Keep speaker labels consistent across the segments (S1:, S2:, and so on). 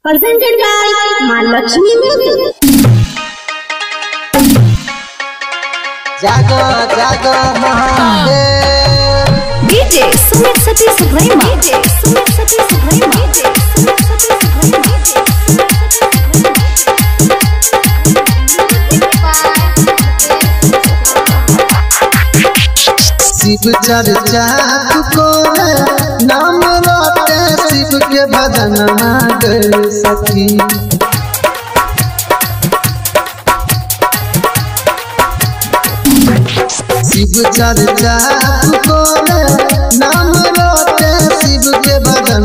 S1: Presented by Maa Lakshmi Music.
S2: जागो जागो Mahadev.
S1: DJ Sumit Satish Verma. DJ Sumit Satish Verma. DJ Sumit Satish Verma.
S2: Shiv चर्चा को नाम रोते शिव के भजन गे सखी। शिव चर्चा को नाम रोते शिव के भजन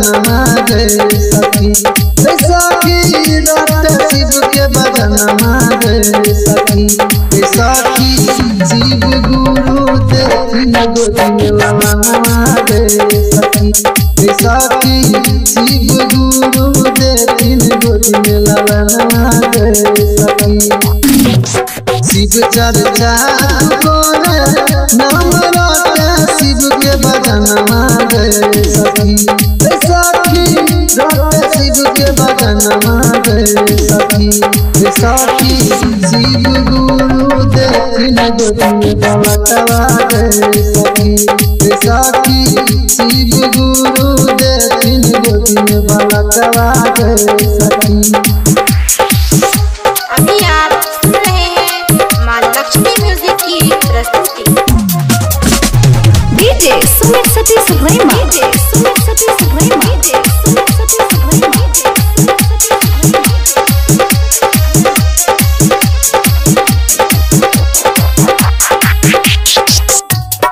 S2: गे सखी। सखी रोते शिव के भजन गे सखी। सखी शिव गुरु सखी। सखी शिव गुरु देथिन गोदी में ललना गे सखी। शिव चर्चा करे नाम रोते शिव के भजन गे सखी। सखी रोते शिव के भजन गे सखी। सखी शिव गुरु देथिन गोदी में बलकवा गे सखी। सखी शिव गुरु देथिन गोदी में बलकवा गे सखी।
S3: अभी आप सुन रहे हैं माँ लक्ष्मी म्यूजिक की प्रस्तुति।
S1: DJ Sumit Satish Verma. DJ Sumit Satish Verma. DJ Sumit Satish Verma.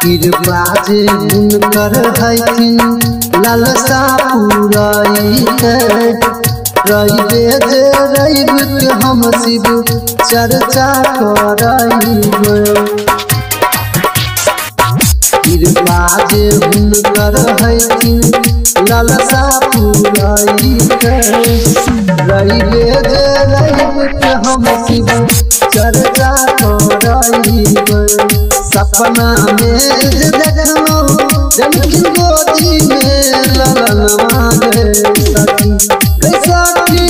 S2: कृपा जे हुनकर हथिन लालसा पुराइते। रहिबे जे रहिब के हम शिव चर्चा करइबे। कृपा जे हुनकर हथिन लालसा पुराइते। रहिबे जे रहिब के हम शिव चर्चा करइबे। सपना में देखलो जनकी गोदी में ललनवा गे सखी। सखी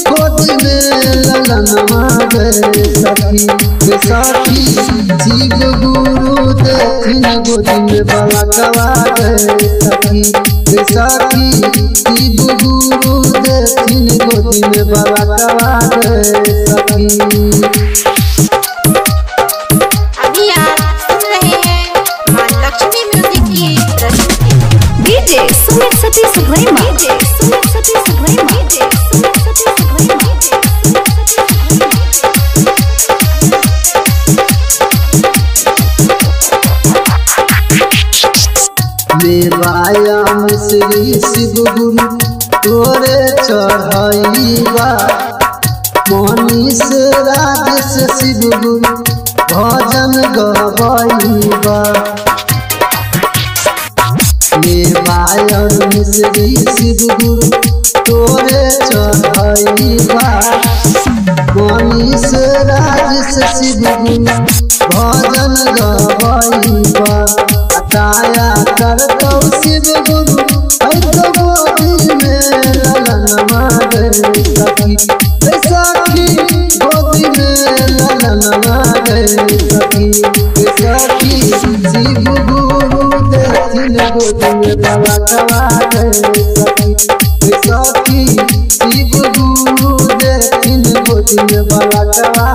S2: गोदी में ललनवा गे सखी। सखी शिव गुरु देथिन गोदी में बलकवा गे सखी। सखी शिव गुरु देथिन गोदी में बलकवा गे सखी।
S1: DJ Sumit Satish Verma. DJ Sumit Satish Verma. DJ Sumit Satish Verma.
S2: मेवाया मिश्री शिव गुरु तोरे चढ़ाईबा। मनीष राजेश शिव गुरु भजन गवाईबा। मेवाया मिश्री शिव गुरु तोरे चढ़ाईबा। मनीष राजेश शिव गुरु भजन गवाईबा। काया करतौ शिव गुरु ऐतो गोदी में ललनवा गे सखी। सखी गोदी में ललनवा गे सखी। सखी शिव गुरु देथिन गोदी में बलकवा गे सखी। सखी शिव गुरु देथिन गोदी में बलकवा